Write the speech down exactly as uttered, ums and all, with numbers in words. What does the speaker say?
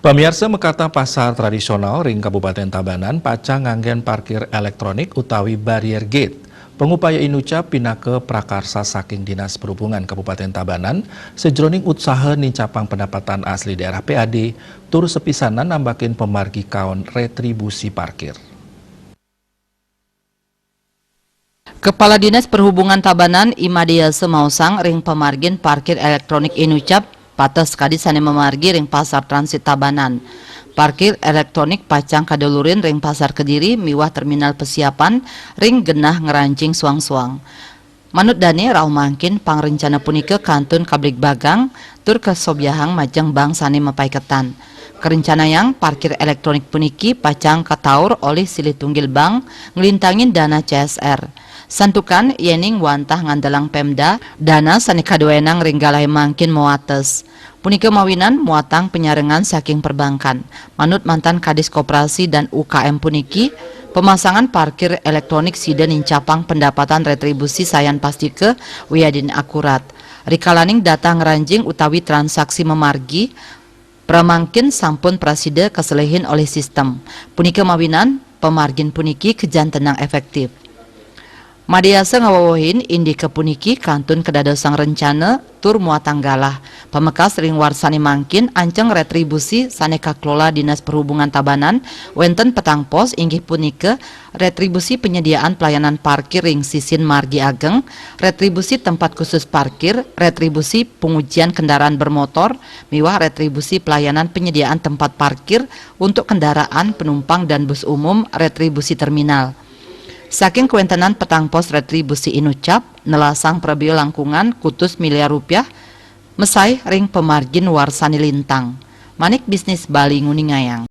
Pamiarsa, mekata pasar tradisional ring Kabupaten Tabanan pacang nganggén parkir elektronik utawi barrier gate. Pangupaya inucap pinaka prakarsa saking Dinas Perhubungan Kabupaten Tabanan, sajroning utsaha nincapang pendapatan asli daerah P A D, tur sapisanan nambakin pamargi kaon retribusi parkir. Kepala Dinas Perhubungan Tabanan, I Made Yasa maosang ring pamargin parkir elektronik inucap, pateh sakadi sané mamargi ring Pasar Transit Tabanan. Parkir elektronik pacang kadulurin ring Pasar Kediri miwah Terminal Pesiapan ring genah ngranjing suang-suang. Manut dané, rauh mangkin pangrencana punika kantun kabligbagang tur kasobyahang majeng bank sané mapaiketan. Karencanayang parkir elektronik puniki pacang kataur olih silih tunggil bank nglintangin dana C S R. Santukan yéning wantah ngandelang Pemda, dana sané kaduénang ring galahé mangkin mawates. Punika mawinan muatang panyarengan saking perbankan. Manut mantan Kadis Koperasi dan U K M puniki, pemasangan parkir elektronik sida nincapang pendapatan retribusi sayan pastika wiadin akurat. Rikalaning data ngranjing utawi transaksi mamargi, pramangkin sampun prasida kaselihin olih sistem. Punika mawinan, pamargin puniki kajantenang efektif. Made Yasa ngawewehin, indiké puniki kantun kadadosang rencana tur muatang galah. Pamekas ring warsané mangkin anceng retribusi sané kakelola Dinas Perhubungan Tabanan wénten petang pos, inggih punika retribusi penyediaan pelayanan parkir ring sisin margi ageng, retribusi tempat khusus parkir, retribusi pengujian kendaraan bermotor, miwah retribusi pelayanan penyediaan tempat parkir untuk kendaraan penumpang dan bus umum, retribusi terminal. Saking kawéntenan petang pos retribusi inucap, nelasang prabéa langkungan kutus miliar rupiah, mesaih ring pamargin warsané lintang. Manik Bisnis Bali nguningayang.